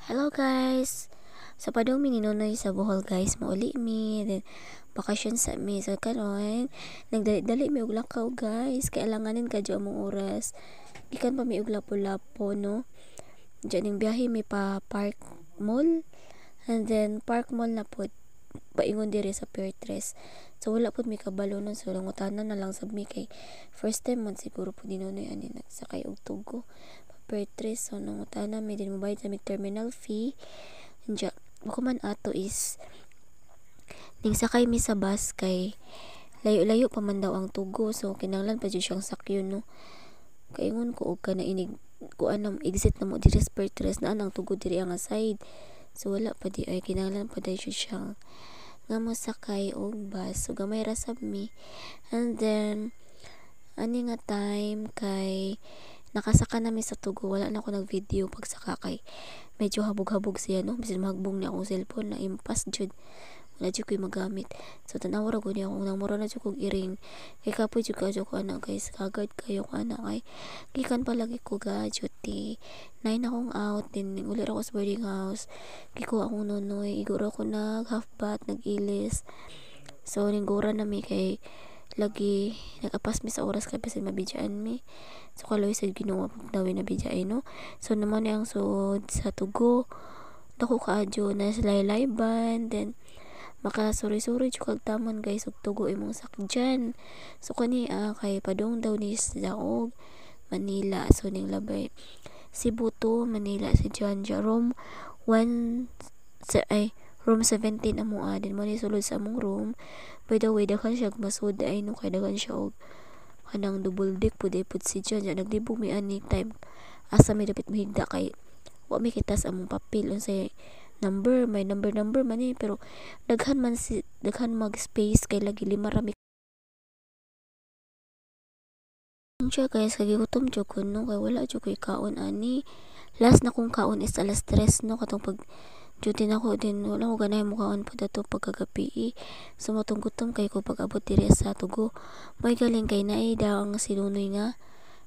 Hello guys! So padung mi ni Nonoy sa Bohol guys, mauli mi, then bakasyon sa mi. So karon nagdali-dali mi og lakaw guys, kay alanganin kadyo among oras. Gikan pa mi og Lapu-Lapu no. Diyan ning biyahe mi pa Park Mall, and then Park Mall na pod paingon diri sa Pier 3. So wala pod mi kabalo nun, so nangutana na lang sab mi kay first time man siguro pod ni Nonoy ani nagsakay og tugo pa Pier 3. So nangutana mi din, mobayad sa mig terminal fee. Diya ako man ato is ning sakay mi sa bus kay layo-layo pa man daw ang tugo, so kinahanglan pa jud siyang sakyon no. Kaingon ko og kana inig kuan na exit na mo diri sa Pier 3 naa nang tugo diri ang side. So wala pa di ay kinahanglan pa daw siyang nga mosakay og bus. So gamay ra sab mi. And then ani nga time kay nakasaka na mi sa tugo, wala na ako nag-video pagsaka kay medyo habog-habog siya no, bisan mahagbong ni akong cellphone na impas jud, wala jud ko'y magamit. So tan-awa ra gud niya akong nangmura na jud kog iring kay kapoy jud kayo ko ana guys, kagad kayo ko ana kay gikan pa lagi ko ga duty 9 akong out, then uli ra ko sa boarding house, gikuha akong Nonoy, igo ra ko nag half bath, nag-ilis. So ninggura na mi kay lagi nag-apas mi sa oras kay bisan mabidyaan mi. So kaloy sa Ginoo dawi na bidyay no. So naman ni ang sud sa tugo, dako kaadyo na sa laylayban, then makasuri-suri jud kag taman guys og tugo imong sakdyan. So kani kay padung daw ni sa og Manila. So ning labay Cebu to Manila si John room 1 sa ay room 17 amo din mo ni sulod sa among room. By the way, daghan siya masud ay no kay daghan siya og kanang double deck pud ay pud si John. Naglibog mi ani time asa mi dapit mohigda kay wa mi kita sa among papel unsay number, may number man ni, pero daghan man si daghan mag space kay lagi lima ra mi. Siya guys kay gigutom jud ko no, kay wala jud koy kaon ani. Last na kong kaon is alas 3 no, katong pag duty na ko din wala ko ganahan mo kaon pud ato pagkagabi. So matong gutom kay ko pag abot diri sa tugo. May galing kay naay daw ang si Nonoy nga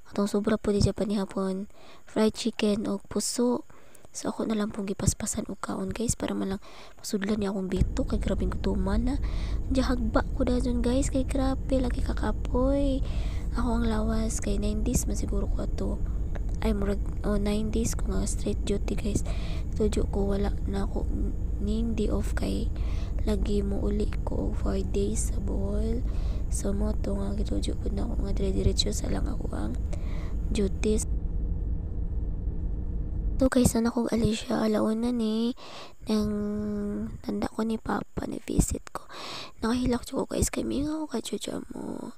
katong sobra pud siya panihapon fried chicken og puso. So ako na lang pong gipaspasan og kaon guys para man lang masudlan niya akong bito kay grabeng gutuman na. Diya hagba ko dayon guys kay grabe lagi kakapoy. Ako ang lawas kay 9 days man siguro ko ato. Ay murag oh, 9 days ko nga straight duty guys. Tujo ko wala na ako ning day off kay lagi mo uli ko og 4 days sa Bohol. So mo to nga gitujo pud na ako nga dire-diretso sa lang ako ang duty. So guys, na akong Alicia, alauna ni nang tanda ko ni Papa ni visit ko. Nakahilak ko guys kay mingaw ka jud mo.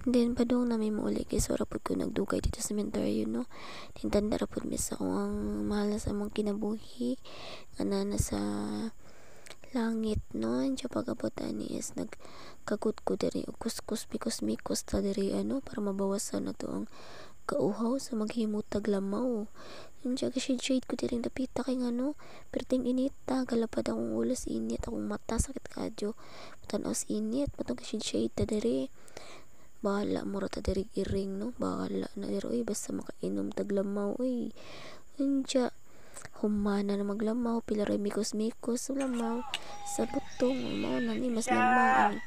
And then padung na mi mouli guys, ora pud ko nagdugay dito sa cemetery no. Tanda ra pud mi sa akong ang mahal sa among kinabuhi nga naa sa langit no. Diya pag-abot ani is nagkagut ko diri og kuskus mikos mikos ta diri ano para mabawasan na to ang kauhaw sa maghimutag lamaw. Diya kasi shade ko diri dapita kay ngano perting inita galapad akong ulos init akong mata sakit kadyo tan-aw sa init patong kasi shade ta diri bahala mo ra ta diri iring no, bahala na diri oy basta makainom tag lamaw oy. Unya humana na maglamaw pila ra mikos-mikos lamaw sa butong mao na ni mas lamaw ang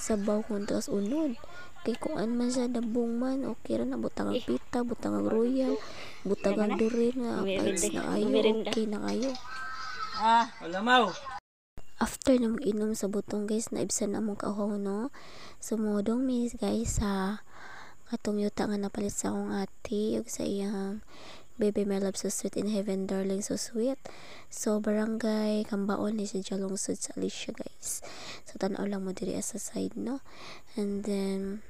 sabaw kontra sa unod kay kuan man siya dabong man okay ra na butang ang pita, butang ang royal, butang ang dure nga paits na kayo, okay na kayo. Lamaw. After na mag-inom sa butong guys, naibsan na among kauhaw no. So modong mi guys sa katong yuta nga napalit sa akong ate ug sa iyang baby, my love so sweet in heaven darling so sweet. So barangay Kambaon ni si Jalungsod sa Alicia guys. So tan-aw lang mo diri sa side no. And then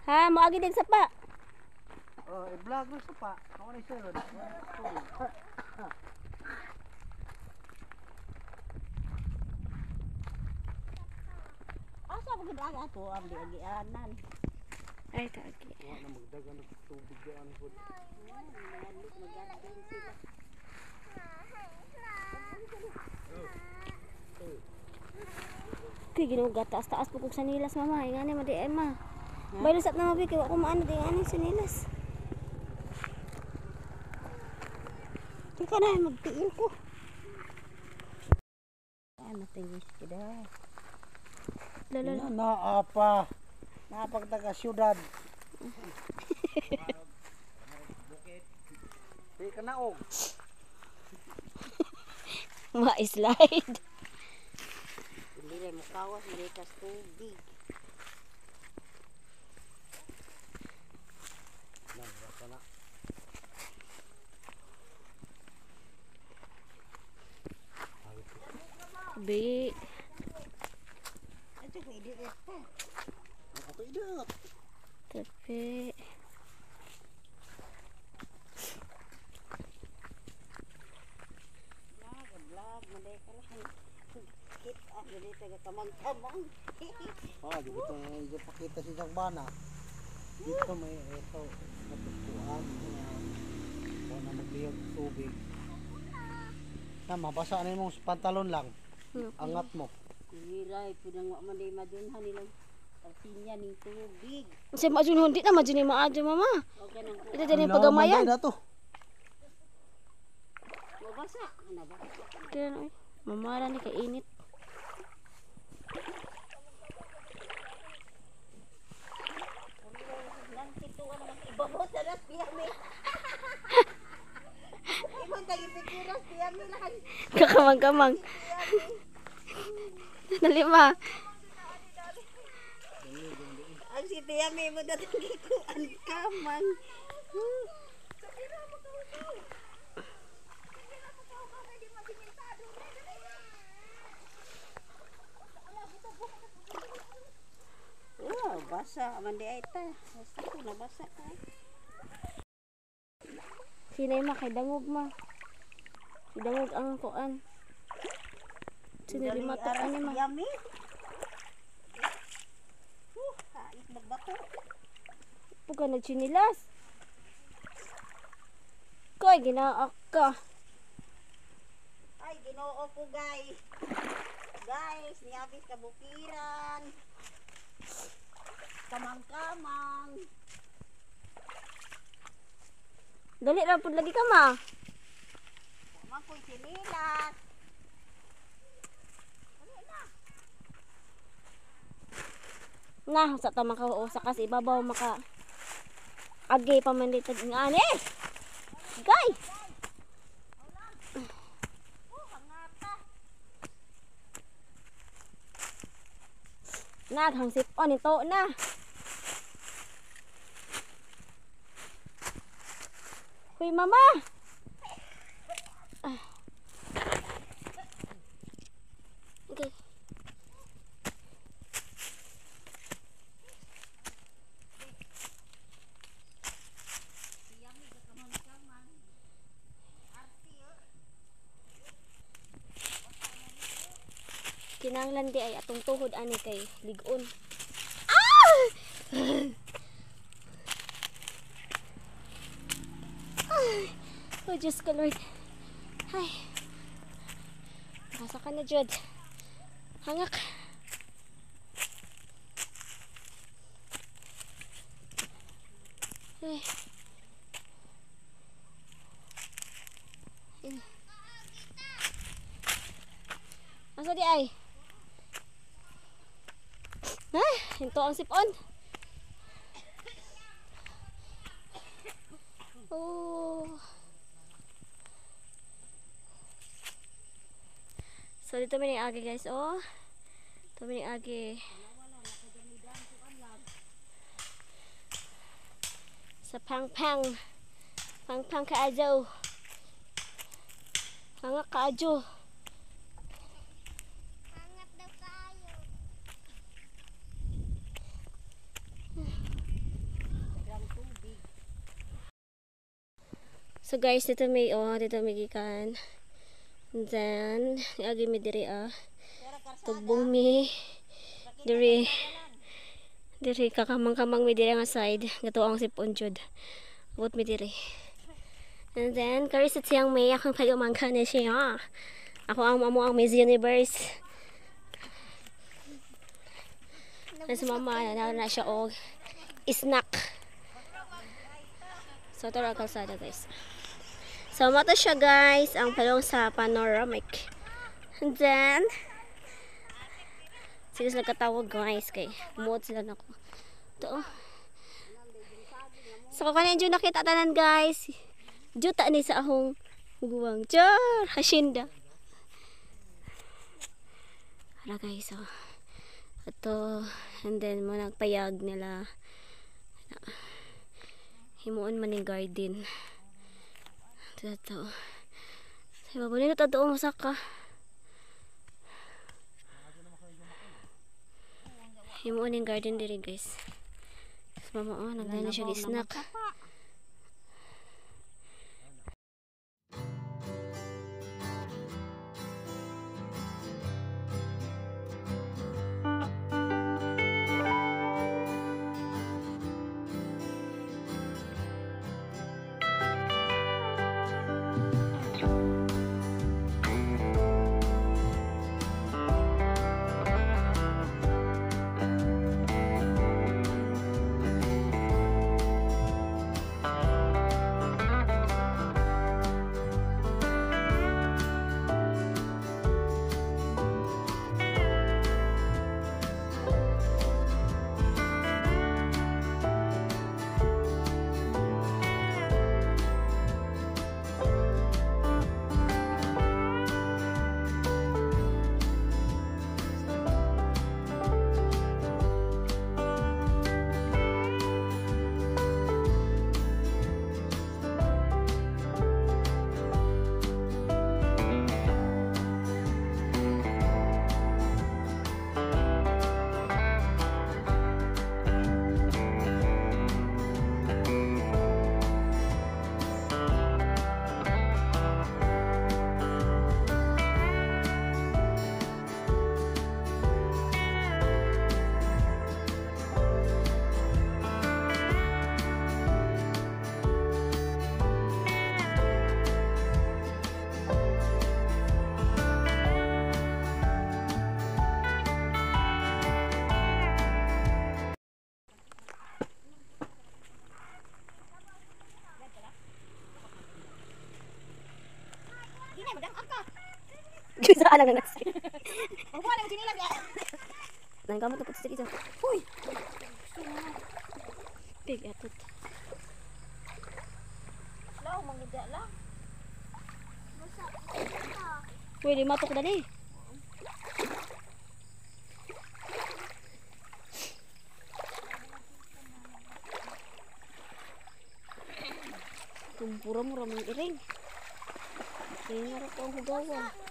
ha, moagi din sa pa. Oh, i-vlog mo sa pa. Ako ni sir. Asa ba gid ato ang diagianan? Ay tagi. Wa na magdagan og tubig daan pud. Kay Ginoo taas-taas pud kog sanilas mama, ingani ma di ay ma. Baylo sa na mabi kay wa ko maano di ani sanilas. Ika na, magtiil ko. Ah, matingis kita. Lala. Naapa. Napagtaga syudad. Di ka naog. Ma-slide. Hindi rin mukawas, marikas tubig. Bi. Ito, pwede ito. Okay na. Tapi. Vlog, vlog, malay ka lang. Kita, malay ka kamang-kamang. Ah, di ba ito pakita si Jagbana? Dito may ito natuskuan na na magliyog tubig. Na mabasa na imong pantalon lang. Angat mo. Kuhiray, pinang wa man di madunhan nilang tarsinya ning tubig. Sa maadyo hindi na maadyo ni maadyo mama. O ganang Ito din yung pagamayan. Na to. mabasa. Ano ba? Kaya na eh. Mamara ni kainit. Nang situan naman ibabot na nas piyami. Imong tagipikuras piyami lang. Kakamang-kamang. Dali ma. Ang si Tiyami mo datang gikuan kamang. Oh, basa man di ay ta. Basta ko nabasa ka. Sinay ma kay dangog ma. Si dangog ang kuan. Sinili matok ani ma. Tiyami. Hait magbato. Puga nagchinilas. Koy ginaak ka. Ay, Ginoo ko, guys. Guys, niabis kabukiran. Kamang-kamang. Dali ra pud lagi ka ma. Kamang ko'y sinilas. Na sa ta maka sa kasi ibabaw maka agi pa man dito nga ani. Gay. Na hang sip-on ito na. Huy mama. Ah. Okay. Kinahanglan di ay atong tuhod ani kay lig-on. Ah! Ay, oh Diyos ko Lord. Ay. Nasa ka na Jud. Hangak. Ay. Ay. Asa di ay? Ha? Hinto ang sipon. Oh. So dito may agi guys, oh. Dito may agi. Sa pangpang. Pangpang kaadyo. Hangak kaadyo. Hangat daw kayo. So guys, dito may oh, dito may gikan. And then, agi mi diri ah. Tugbong mi diri. Diri kakamang-kamang mi diri nga side. Gato ang sipon jud. Abot mi diri. And then, kari sa siyang may akong pag-umangka na siya. Ako ang amo ang Miss Universe. Tapos mama, na na siya og snack. So, tara kalsada guys. So mo to siya guys, ang palong sa panoramic. And then sila sila katawag guys kay muot sila nako. Ito. So kung kanin dyan nakita tanan guys, juta ni sa ahong guwang. Char, hacienda. Ara guys, so ito, and then mo nagpayag nila. Himuon man ning garden. Ito, ito. Sa ibabaw nito, ito, masaka. Himuon ning garden diri guys. Sa mama, oh, nagdala siya snack. Saan ang nasi? Nang kamot na puto sa isa. Uy! Pig atot. Slow, mangida lang. Uy, di matok dali. Tumpura mo ramang iring. Kaya nga rin po ang hugawan.